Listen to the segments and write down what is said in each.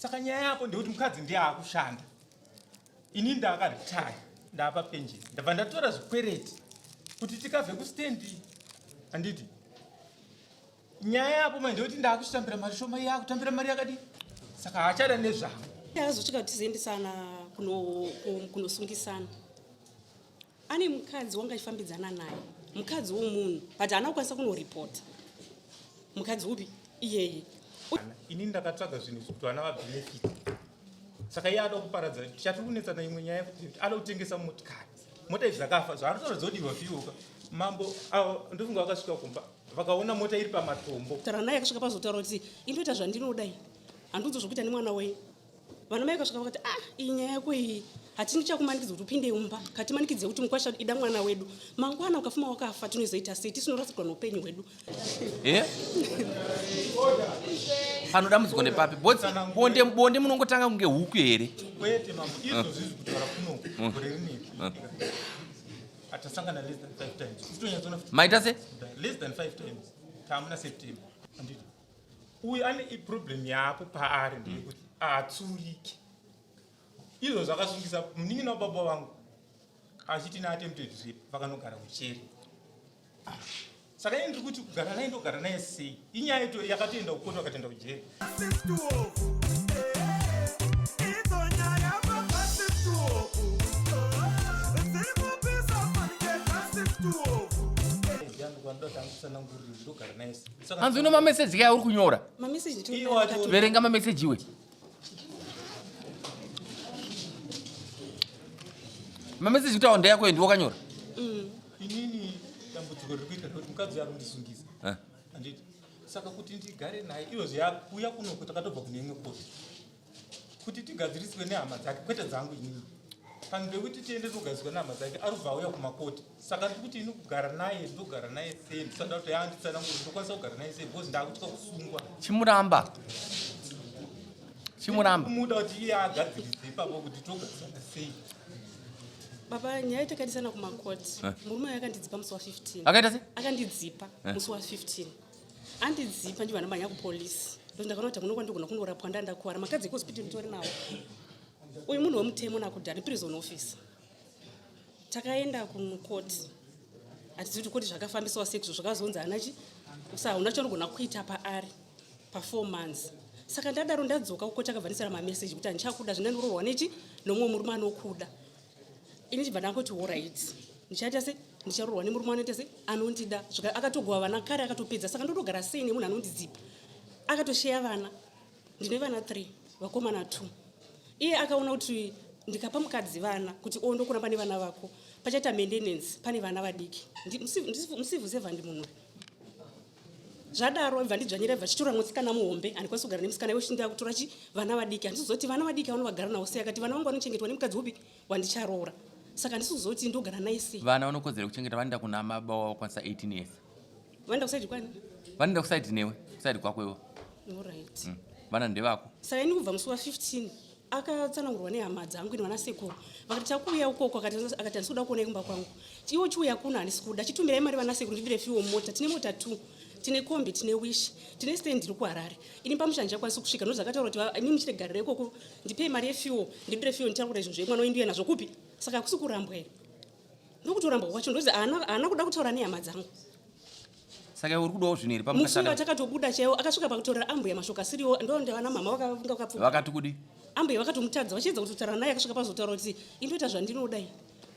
Saka nyaya yako ndeyekuti mukadzi ndiye akushanda, ini ndakaritaya, ndapa penjeni, ndabva ndatora zvikwereti kuti tikabve kustendi, handiti? Nyaya yapo manje ndeyekuti ndakuchitambira mari shoma, iye akutambira mari yakadii, saka haachada nezvangu. Akazosvika tizoendesana kunosungisana. Ane mukadzi wanga achifambidzana naye, mukadzi womunhu, but haana kukwanisa kunoripota mukadzi upi iyeye. Ini ndakatsvaga zvinhu izvi kuti vana vabenefit, saka iye ada kuparadza. Chatiri kunetsana imwe nyaya yekuti ada kutengesa motikari, mota idzi dzakafa, zvaanotaura dzodirwa fiuka. Mambo avo ndofunga vakasvika kumba vakaona mota iri pamatombo. Taura naye, akasvika pazotaura kuti indoita zvandinoda iyi, handiudzo zvokuita nemwana wenyu. Vana mai vakasvika vakati, ah, iyi nyaya yako iyi hatini chakumanikidza kuti upinde mumba, katimanikidze kuti mukwasha ida mwana wedu, mangwana ukafuma wakafa tinozoita sei, tisinorasikirwa neupenyu hwedu. Eh? Pano dambudziko ndepapi? Bonde bonde munongotanga kunge huku here? Kwete mambo, izvozvi izvi kutaura kuno gore rineri atasangana less than 5 times. Usitonyatsoona futi. Maita se? Less than 5 times. Tamuna September. Handiti. Uyu ane iproblem yaapo paari ndeyekuti haatsuriki. Izvo zvakasungisa munin'ina wababa vangu achiti naattempted rape, vakanogara kuchere. Saka ini ndiri kuti kugara naye ndogara naye sei? Inyaya ito yakatoenda kukoti, vakatoenda kujeri. Ndogara naye sei? Hanzi uno mameseji kaya uri kunyora. Mameseji. Iwo acho- Verenga mameseji iwe. Mameseji kutaura ndeyako ndiwe wakanyora. Inini dambudziko riri kuita ndekuti mukadzi ari kundisungisa. Eh. Handiti? Saka kuti ndigare naye izvozvi yakuuya kunoko, takatobva kune imwe koti kuti tigadziriswe nehama dzake, kwete dzangu inini. Panhu pekuti tiende togadziriswa nehama dzake, ari kubva auya kumakoti. Saka ndiri kuti ini kugara naye ndogara naye sei? Ndisada kuti yanditsanangura, ndokwanisa kugara naye sei? Because ndakutya kusungwa. Chimuramba. Chimuramba. Kumuda kuti iye agadzirise ipapo kuti togadzirisana sei. Baba, nyaya takaendesana kumakoti. Murume uyu akandidzipa musi wa15. Akaita se? Akandidzipa musi wa15. Andidzipa, ndibva ndamhanya kupolisi, ndo ndakaona kuti hakuna kwandigona kunorapwa, ndandakuwara, makadzi ekuhospital nditori nawo. Uyu munhu wemutemo nakudhara, prison officer. Takaenda kumukoti, hatizivi kuti koti zvakafambiswa sei, kuzvo zvakazonzi hanachi sa hauna chaunogona kuita paari pa4 months. Saka ndadaro ndadzoka kukoti, akabva ndisara mameseji kuti handichakuda, zvina ndoroorwa nechi nomumwe murume anokuda. Ini chibva ndangoti alright, ndichaita se ndicharoorwa nemurume anoita se anondida. Akatogova vana kare, akatopedza. Saka ndotogara sei nemunhu anondidzipa, akatosheya vana? Ndine vana 3, vakomana 2. Iye akaona kuti ndikapa mukadzi vana kuti o ndokuramba nevana vako, pachaita maintenance, pane vana vadiki. Mucivil servant munhu. Zvadaro ibva ndidzvanyira, ibva chitora musikana muhombe. Handikwanisi kugara nemusikana iwe uchinda kutora chi vana vadiki. Handisi vana vadiki vanovagara navo sei? Akati vana vangu vanochengetwa nemukadzi upi wandicharoora, saka handisi kuzoti ndogara naye sei. Vana vanokodzera kuchengeta vanoenda kuna baba wavo kwanisa 18 years. Vaenda kusaidi kwani? Vanoenda kusaidi newe, kusaidi kwako iwe. Alright. Vana ndevako. Saka ini kubva musi wa15 akatsanangurwa nehama dzangu ini vana sekuru, vakati takuuya ukoko. Akati handisi kuda kuona kumba kwangu, iwo chiuya kuno, handisi kuda, chitumirai mari vana sekuru ndidire fuel mota. Tine mota 2, tine kombi, tine Wish, tine stand iri kuHarare. Ini pamusha handichakwanisi kusvika, nokuti akataura kuti imi muchitigarira ikoko, ndipei mari yefuel ndidire fuel, nditakura zvinhu zvemwana wenyu nazvo kupi? Saka hakusi kurambwa here? Ndokutorambwa kwacho, ndozi haana kuda kutaura nehama dzangu. Saka iwe uri kudawo zvinhu here? Musi watakatobuda chaiwo akasvika pakutorera ambuya mashoko asiriwo, ndondevana mama vakafunga vakapfuka. Vakati kudi? Ambuya vakatomutadza vachiedza kutotaura naye. Akasvika pazotaura kuti indoita zvandinoda iyi,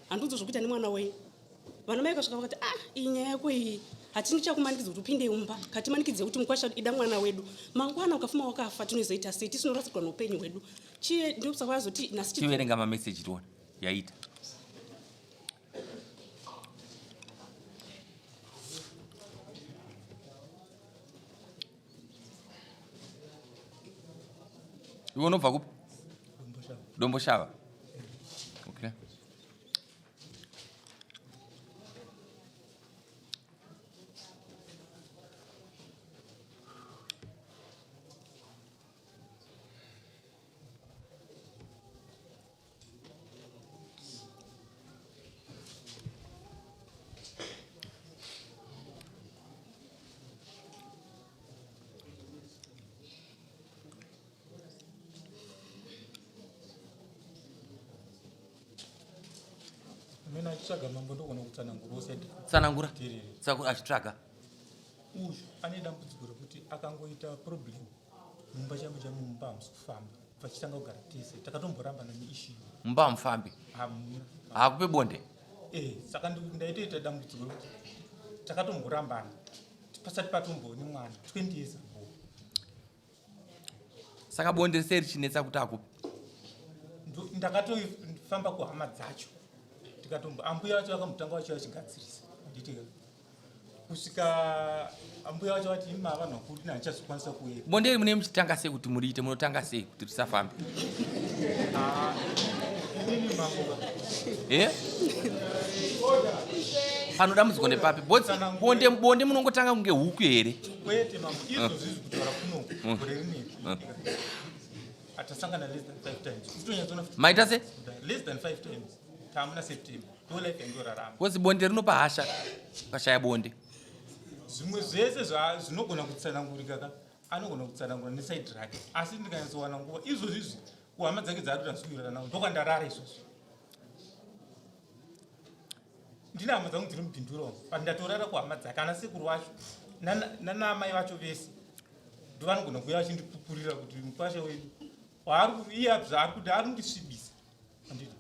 handiudzo zvokuita nemwana wenyu. Vana mai vakasvika vakati, ah, iyi nyaya yako iyi hatini chakumanikidza kuti upinde mumba, katimanikidze kuti mukwasha ida mwana wedu, mangwana ukafuma wakafa tinozoita sei, tisinorasikirwa neupenyu hwedu. Chiye ndosaka vazoti nhasi Chiverenga mameseji tione yaita. Iwe unobva kupi? Domboshava. Okay. Kana achitsvaga mambo ndogona kutsanangura usaid. Tsanangura. Tiriri. Saka achitsvaga. Uyu ane dambudziko rekuti akangoita problem mumba chamo chamo mumba hamusi kufamba. Vachitanga kugara tese takatomborambana neissue. Mumba hamufambi. Hamuna. Haakupe bonde. Eh, saka ndaitoita dambudziko rekuti takatomborambana pasati patomboni mwana 20 years ago. Saka bonde sei richinetsa kuti akupe? Ndakatofamba kuhama dzacho ndikatombo ambuya vacho vakambotanga vacho vachigadzirisa handiti kusvika ambuya vacho vati imi mava vanhu vakuru ini handichazokwanisa kuuya. Bonde iri mune muchitanga sei kuti muriite munotanga sei kuti risafambe? Ah, inini mambo Eh? Pano dambudziko ndepapi? Bodzi bonde bonde munongotanga kunge huku here? Kwete mambo, izvozvi izvi kutaura kuno gore rineri atasangana less than 5 times. Kutonyatsoona futi Maita se? Less than 5 times. Tamuna September. Ndo life yandorarama. Kozi bonde rinopa hasha ukashaya bonde. Zvimwe zvese zvinogona kutsanangurika ka anogona kutsanangura nesaidi rake asi ndikanyatsowana nguva izvozvi izvi kuhama dzake dzaari kuti handisi nawo ndokwandarara izvozvi. Ndine hama dzangu dziri mubhindura umu but ndatorara kuhama dzake ana sekuru vacho nana amai vacho vese ndovanogona kuuya vachindipupurira kuti mukwasha wedu waari iye zvaari kuti ari kundisvibisa handiti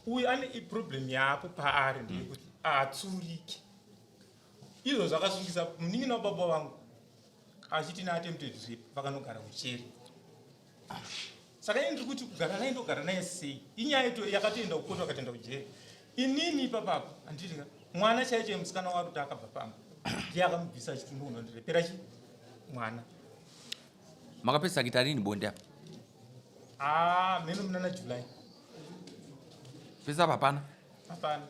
uyu ane iproblem yaapo paari ndeyekuti haatsuriki izvo zvakasungisa munin'ina wababa vangu achiti neattempted rape vakanogara kucheri. Saka ini ndiri kuti kugara naye ndogara naye sei? Inyaya ito yakatoenda kukoti vakatoenda kujeri. Inini ipapapo handiti ka mwana chaiye chaiye musikana waari kuti akabva pamba ndiye akamubvisa achiti ndonondirepera chi mwana. Makapedzisa kuita rini bonde apa? Ah, mheno munana July. Pesa apa hapana. Hapana.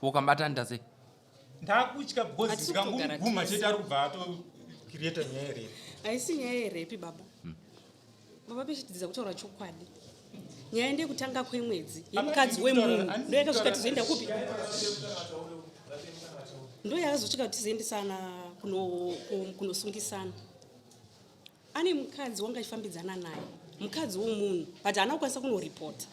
Ukamubata sei? Ndakutya because Hatisi kutogara ndikangomuguma tese. chete ari kubva atocreata nyaya yerepi. Haisi nyaya yerepi baba. Baba pechitidzidza kutaura chokwadi. Nyaya ndeyekutanga kwemwedzi yemukadzi wemunhu ndo yakasvika tizoenda kupi? Ndo yakazosvika tizoendesana kunosungisana. Ane mukadzi wanga achifambidzana naye, mukadzi womunhu, but haana kukwanisa kunoripota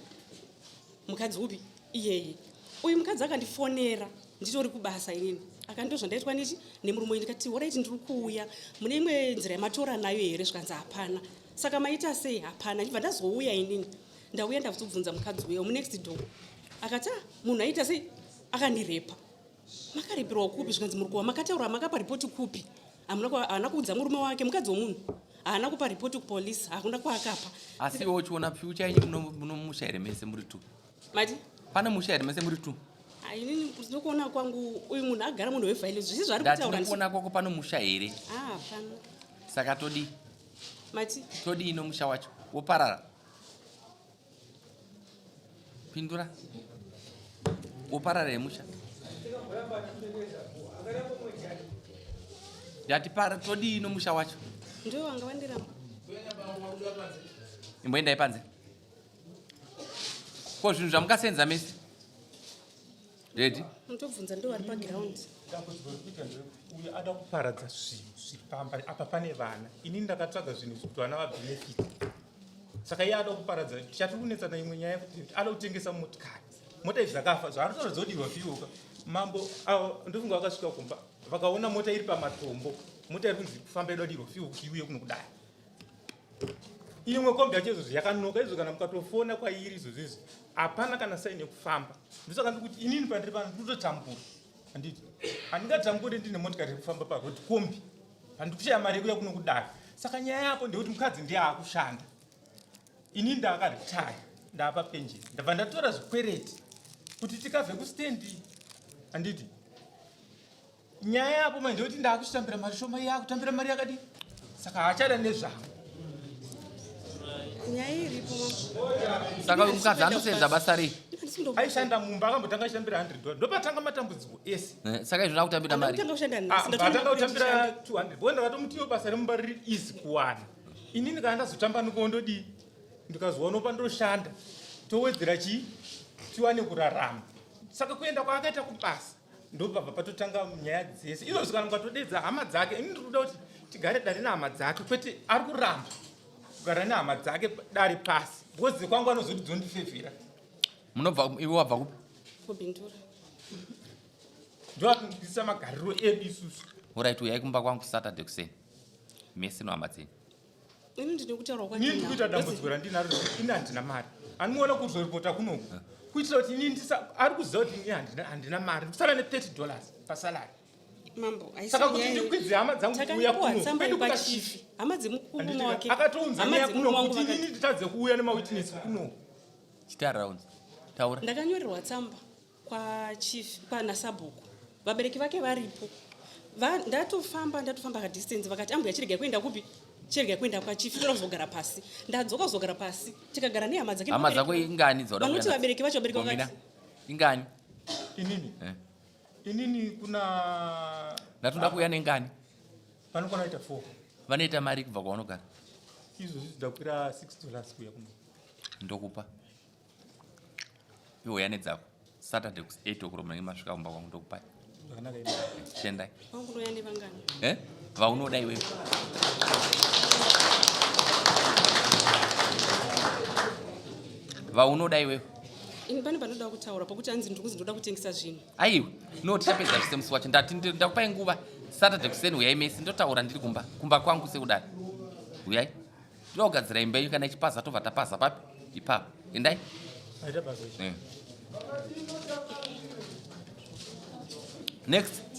mukadzi upi iyeye. Uyu mukadzi akandifonera nditori kubasa inini, akandito zvandaitwa nechi nemurume uyu. Ndikati alright, ndiri kuuya, mune imwe nzira yamatora nayo here? Zvikanzi hapana. Saka maita sei? Hapana. Ndibva ndazouya inini, ndauya ndazobvunza mukadzi uya munext door, akati ah, munhu aita sei, akandirepa. Makarepirwa kupi? Zvikanzi muri kuwa makataura makapa ripoti kupi? Haana kuudza murume wake, mukadzi womunhu haana kupa ripoti kupolisi, hakuna kwaakapa. Asi iwe uchiona future yenyu muno musha here mese muri two? Mati? Pane musha here mese muri two? Ah, inini ndinokuona kwangu uyu munhu agara munhu weviolence zvisi zvaari Ndati kutaura nekuona kwako pano musha here? Ah, hapana. Saka todii? Mati? Todii nomusha wacho? Woparara? Pindura. Woparara yemusha? Ndati para todii nomusha wacho? Ndo wanga wandiramba. Imboendai panze. Ko zvinhu zvamukasenza mese? Ready? Mutobvunza ndo vari paground. Dambudziko riri kuita nderekuti uyu ada kuparadza zvinhu zviri pamba apa pane vana. Inini ndakatsvaga zvinhu izvi kuti vana vabenefit. Saka iye ada kuparadza. Chatiri kunetsana imwe nyaya yekuti ada kutengesa motikari. Mota idzi dzakafa zvaari kutaura dzodirwa fiuka. Mambo avo ndofunga vakasvika kumba vakaona mota iri pamatombo. Mota iri kunzi kufamba ida kudirwa fiu kuti iuye kuno kudai. Imwe kombi yacho izvozvi yakanoka izvo kana mukatofona kwairi izvozvi izvi hapana kana saini yekufamba. Ndosaka ndiri kuti inini pandiri pano ndinototambura. Handiti handingatambure ndine motikari yekufamba paroad kombi handiri kushaya mari yekuuya kuno kudai. Saka nyaya yako ndeyekuti mukadzi ndiye aakushanda. Ini ndakaretire ndapa pension ndabva ndatora zvikwereti kuti tikabve kustendi. Handiti nyaya yapo manje ndeyekuti ndakuchitambira mari shoma, iye akutambira mari yakadii, saka haachada nezvangu. Nyaya iripo. Saka uyu mukadzi anosenza basa rei? Aishanda mumba, akambotanga achitambira $100, ndopatanga matambudziko ese. Saka izvo nakutambira mari. Andakutanga kushanda nhasi. Ah, vatanga kutambira 200 bo ndakatomuti basa remumba riri easy kuwana. Inini kana ndazotamba nikuwo ndodii, ndikazowana pandoshanda towedzera chii tiwane kurarama. Saka kuenda kwaakaita kubasa ndobva patotanga nyaya dzese izvozvo. Kana mukatodedza hama dzake, ini ndiri kuda kuti tigare dare nehama dzake, kwete ari kuramba kugara nehama dzake dare pasi because kwangu anozoti dzondifevhera. Munobva iwe wabva kupi? Kubindura. Ndoatinzwisisa magariro edu isusu. Orit uyai kumba kwangu Saturday kuseni. Mese nohama dzenyu. Ini ndine kutaura kwandinako. Ini ndikuita dambudziko randinaro ini handina mari. Andimuona kuzoripota kunoku. Kuitira kuti ini ndisa ari kuziva kuti ini handina handina mari. Ndikusara ne 30 dollars pasalary. Mambo, Saka kuti ndikwidze hama dzangu kuuya kuno. Kwedu kuna chief. Hama dzemukuru wake. Akatounza nyaya kuno kuti ini nditadze kuuya nemawitness kuno. Chitaura unzi. Taura. Ndakanyorerwa tsamba kwachief kwanasabhuku vabereki vake varipo. Va, ndatofamba ndatofamba kadistance vakati ambuya chiregai kuenda kupi chiregai kuenda kwachief toda kuzogara pasi ndadzoka kuzogara pasi tikagara nehama dzake Hama dzako ingani dzauda vanoti vabereki vacho vabereki vakati Ingani? Inini. Eh. Inini kuna Ndatoda kuuya nengani? Panokwana kuita 4. Vanoita mari kubva kwaunogara? Izvozvi ndakwira 6 dollars kuuya kuno. Ndokupa. Iwe uya nedzako. Saturday ku 8 o'clock munenge masvika kumba kwangu ndokupai. Zvakanaka imi. Chiendai. Wangu unouya nevangani? Eh? Vaunoda iwewe. Vaunoda iwewe. Ini pane panoda kutaura pokuti anzi ndiri kunzi ndoda kutengesa zvinhu. Aiwa, no tichapedza zvese musi wacho. Ndati ndakupai nguva. Saturday kuseni huyai mese ndotaura ndiri kumba. Kumba kwangu sekudai. Huyai. Toda kugadzira imba yenyu kana ichipaza tobva tapaza papi? Ipapo. Endai. Aita basa. Eh. Next.